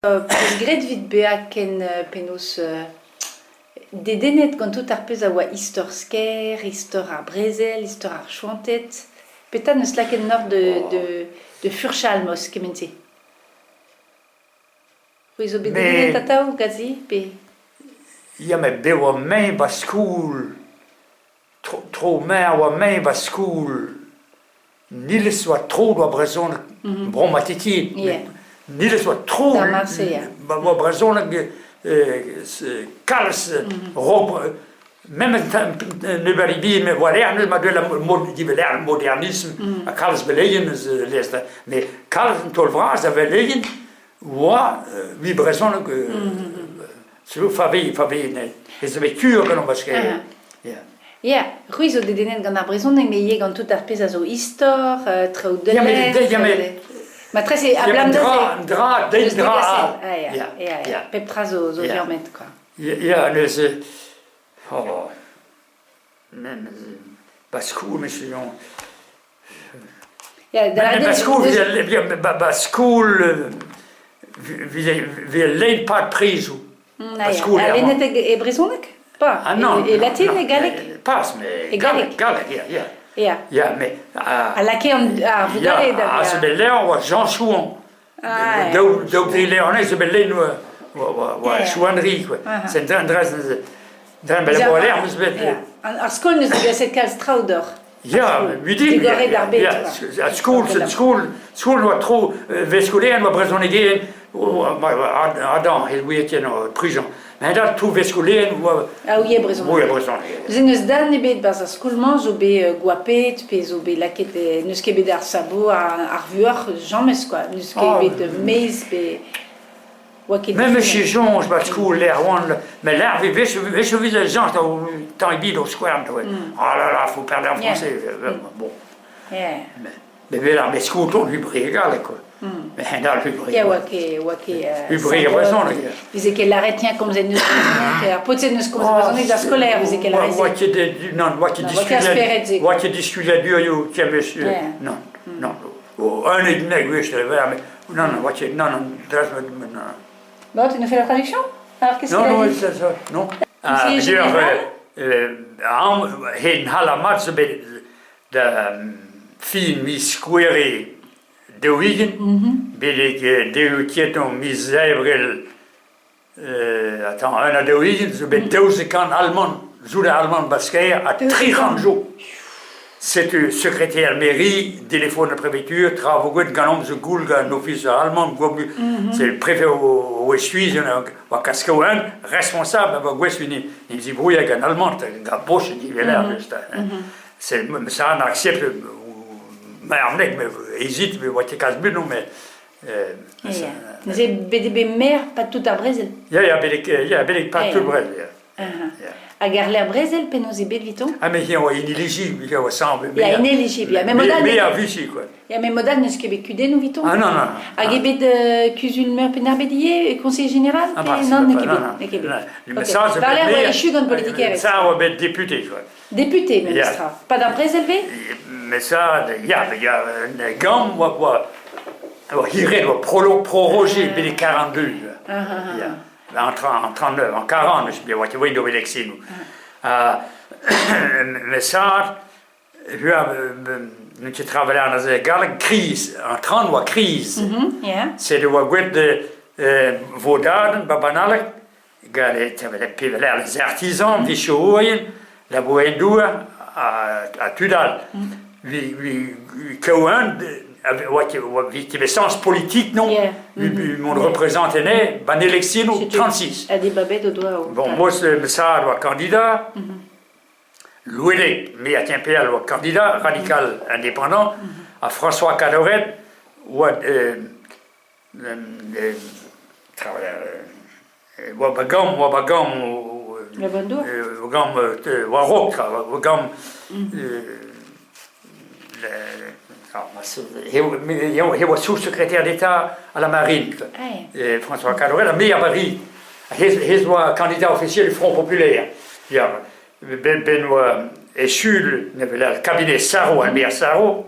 Peus graet evit bezañ ken penaos dedennet gant tout ar pezh a oa istor Skaer, istor ar brezel, istor ar Chouanted? Petra 'neus lakaet 'noc'h da furchal mos kement-se? C'hwi zo bet dedennet atav gazi pe? Ya met bet 'oa me 'ba skol Tro me a oa me 'ba skol Nilez 'oa tro 'doa brezhoneg Bro-Matiti Nilez 'oa tro 'oa brezhoneg kalz 'raok memes nebeut bihan war-lerc'h neuze ma deuet ar modernism ha kalz beleien eus lez met kalz un taol vras a veleien 'oa 'vit brezhoneg Favi, Favi, ez zo bet kur gant ma Ya. Ya, c'hwi zo dedennet gant ar brezhoneg, met ivez gant tout ar pezh a zo istor, traoù de Ya, met Matrese, ablam da dra, dra, den dra. Ah, ya, ya, ya. Pep tra zo, zo liammet, quoi. Ya, neuze... Oh, ba skol, monsieur. Ya, da Ba skol, ba skol, vez lein pad prizoù. Ba skol Ha lennet e brezhoneg? Pas. Ah non. E latin, e galleg? Pas, mais E galleg. Galleg, ya, ya. Ya. Ya, mais... A lakae an ar vugale da... Ah, c'est bet levr oa Jean Chouan. Ah, Daou, daou dri levr anezhe zo bet lenn oa, oa, oa Chouannerie, quoi. C'est un dra, dra, bet la meus bet... Ar skol neus degaset kalz traoù deoc'h. Ya, midi, Digoret ar bed. Ya, skol, skol, skol oa tro, veskolerien oa brezhonegerien, Adam, he ouietien prijañ. Met all tout veskolerien oa... Ah ouie brezhoneg. Ouie brezhoneg. Neuze n'eus dan ebet barzh ar skol-mañ zo bet goapaet pe zo bet lakaet n'eus ket bet ar sabot ar vuoc'h james quoi. N'eus ket bet mezh pe... Oa ket Même si soñj ba skol lec'h oan, met lec'h wech o vije soñj tamm ebet o skouarn. Ah là là, faut parler en français. Bon. Mais vel ar skol ton hubre galleg quoi. Mais hent-all hubre. Ya, oa ket oa ket Hubre brezhoneg. Veze ket lâret tiens komzet neus brezhoneg, ar paotr-se neus komzet brezhoneg d'ar skolaer, veze ket lâret se. Oa ket non, oa ket diskuliadur, oa ket diskuliadurioù, tiens monsieur. Non, non. Un et gwech dre verr, mais non, non, oa ket, non, non, non. Bon, tu nous fais la traduction? Alors, qu'est-ce Non, qu'il a non, dit? ça, ça, non. Conseiller général? Hen hal mat zo bet da fin miz Gouere 40, betek deroù miz Ebrel attends, 41 zo bet 1200 alman, soudard alman 'ba Skaer ha 300 zo. Setu sekreter mairie, téléphone de préfecture, tra vo gwet ganeomp zo goul gant ofis allemand, c'est le préfet o Suisse, oa Kaskaouan, responsable a oa gouest en zibrouilhañ gant allemand, gant Bosch diveler, just. C'est ça on accepte mais hésite, mais oa ket kalz buan, mais Neuze bet eo bet maer pas tout ar brezel? Ya, ya, bet ya, bet pas tout brezel, ya. Hag ar lec'h brezel, penaos eo bet 'vitañ? Ah, mais hi a oa inéligible, hi a oa sans... Ya, inéligible, ya. Mais modal... Mais a Vichy, quoi. Ya, mais modal n'eus ket bet kudennoù 'vitañ? Ah, non, non. Hag eo bet kuzul-meur Penn-ar-Bed ivez, conseiller général? Ah, bah, non, n'eo ket bet. N'eo ket bet. Mais ça, War lerc'h oa echu gant politikerezh. Ça, oa bet député, quoi. Député, memestra. Pas d'ar brezel vez? Mais ça, ya, ya, gant oa, oa, oa hiret, oa prorogé, bet 42. Ya. En 39, en 40, je oa ket oa eleksinoù. Mais ça, n'on ket travailler neuze galleg, kriz, en 30 oa kriz. Sed oa gwet vodadenn ba Banaleg, Gant les artisans, vicherourien, labourerien-douar ha tud all. Kaouan oa ket sens politique non mont représente anezhe ban eleksinoù 36. Ha dibabet o doa Bon, moi, ça oa candidat. Louedeg, maer Kemper, oa candidat radical indépendant. Ha François Cadoret oa Oa ba gambr, oa ba gambr, oa gambr war-raok, oa gambr he oa sous-secrétaire d'État à la Marine, François Cadoret, ha me a Paris. Hezh oa candidat officiel du Front populaire. Ya, ben oa echu le cabinet Sarrault, Albert Sarrault,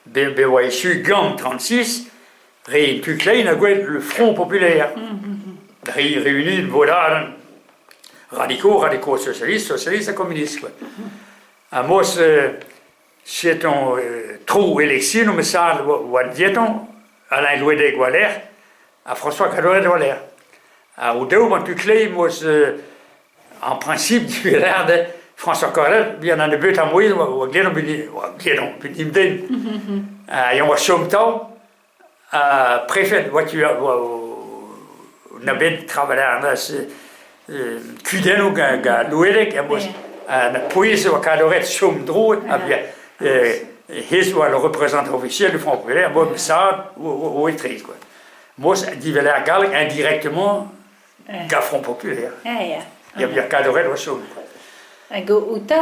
ben oa echu gant 36. Re en tu kleiz a gouez le Front populaire. Re réunit vodadenn radiko, radiko socialiste, socialiste ha communiste quoi. Ha mos seton tro eleksionoù mesal oa dieton Alain Louedeg war-lerc'h ha François Cadoret war-lerc'h. Ha o-daou gant tu kleiz mos En principe diwezhat François Correl bihan an nebeut a mouezh oa gledomp oa gledomp dimp den. Ha eñ oa chom tav ha prefed oa tu oa na bet travailler kudennoù gant Louedeg ha na pouez oa kadoret chom dro ha hezh oa le représentant officiel du Front populaire bon ça oa etre quoi. Moi diweler galleg indirectement Gant Front Populaire. Ya, ya. Ya, ya kadoret oa chom. Hag o tad.